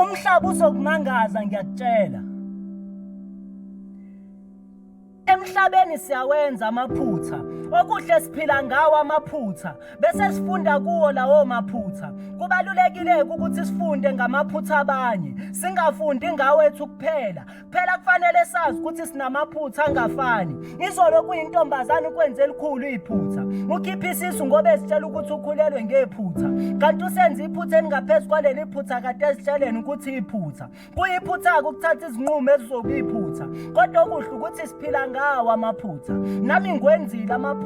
Umhlaba uzokumangaza ngiyakutshela. Emhlabeni siyawenza amaphutha. Okuhle siphila ngawo amaphutha bese sifunda kuwo lawo maphutha. Kubalulekile ukuthi sifunde ngamaphutha abanye, singafundi ngawethu kuphela. Phela kufanele sazi ukuthi sinamaphutha angafani. Izolo kuyintombazane ukwenze elikhulu iphutha. Ukhipha isisu ngoba ezitshela ukuthi ukhulelwe ngephutha. Kanti usenza iphutha elingaphezu kwaleli phutha kade ezitsheleni ukuthi iphutha. Kuyiphutha-ke ukuthatha izinqumo ezizoba iphutha. Kodwa okuhle ukuthi siphila ngawo amaphutha. Nami ngiwenzile amaphutha.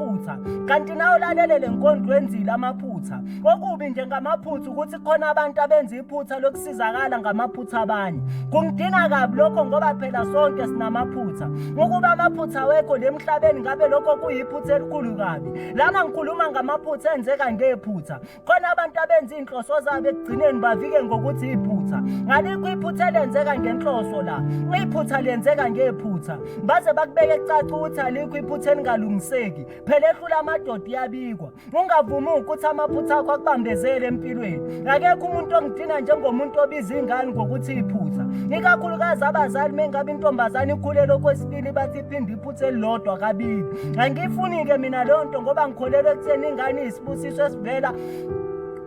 Kanti nawe ulalele le nkondlo wenzile amaphutha. Okubi nje ngamaphutha ukuthi khona abantu abenza iphutha lokusizakala ngamaphutha abanye. Kungidina kabi lokho ngoba phela sonke sinamaphutha. Ukuba amaphutha awekho le emhlabeni ngabe lokho kuyiphutha elikhulu kabi. Lana ngikhuluma ngamaphutha enzeka ngephutha. Khona abantu abenza iy'nhloso zabo ekugcineni bavike ngokuthi iphutha. Alikho iphutha elenzeka ngenhloso la. Iphutha lenzeka ngephutha. Baze bakubeke kucace ukuthi alikho iphutha elingalungiseki. Phela ehlula amadoda iyabikwa. Ungavumi ukuthi amaphutha akho akubambezele empilweni. Akekho umuntu ongidina njengomuntu obiza ingane ngokuthi iphutha. Ikakhulukazi abazali mengabe intombazane ikhulelwe okwesibili bathi iphinde iphutha elilodwa kabili. Angiyifuni-ke mina leyo nto ngoba ngikholelwa ekutheni ingane iyisibusiso esivela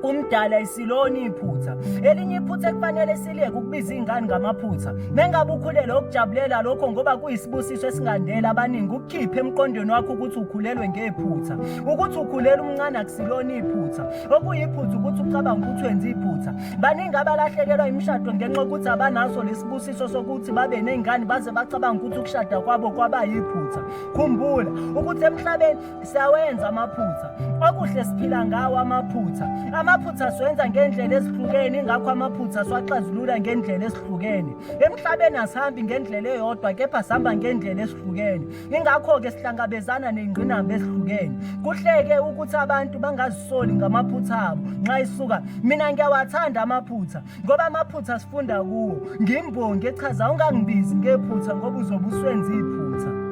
umdala isilona iphutha. Elinye iphutha ekufanele siliyeke ukubiza iy'ngane ngamaphutha. Mengabe ukhulelwe ukujabulela lokho ngoba kuyisibusiso esingandela abaningi ukukhiphe emqondweni wakho ukuthi ukhulelwe ngephutha. Ukuthi ukhulelwe umncane akusilona iphutha. Okuyiphutha ukuthi ucabanga ukuthi wenza iphutha. Baningi abalahlekelwa imishado ngenxa yokuthi abanaso lesibusiso sokuthi babe ney'ngane baze bacabanga ukuthi ukushada kwabo kwaba yiphutha. Khumbula ukuthi emhlabeni siyawenza amaphutha. Okuhle siphila ngawo amaphutha. Amaphutha siwenza ngendlela ezihlukene, ingakho amaphutha siwaxazulula ngendlela ezihlukene. Emhlabeni asihambi ngendlela eyodwa kepha sihamba ngendlela ezihlukene. Ingakho-ke sihlangabezana ney'ngqinamba ezihlukene. Kuhleke ukuthi abantu bangazisoli ngamaphutha abo nxa isuka. Mina ngiyawathanda amaphutha ngoba amaphutha sifunda kuwo. Ngimbongi echaza ungangibizi ngephutha ngoba uzobe uswenza iphutha.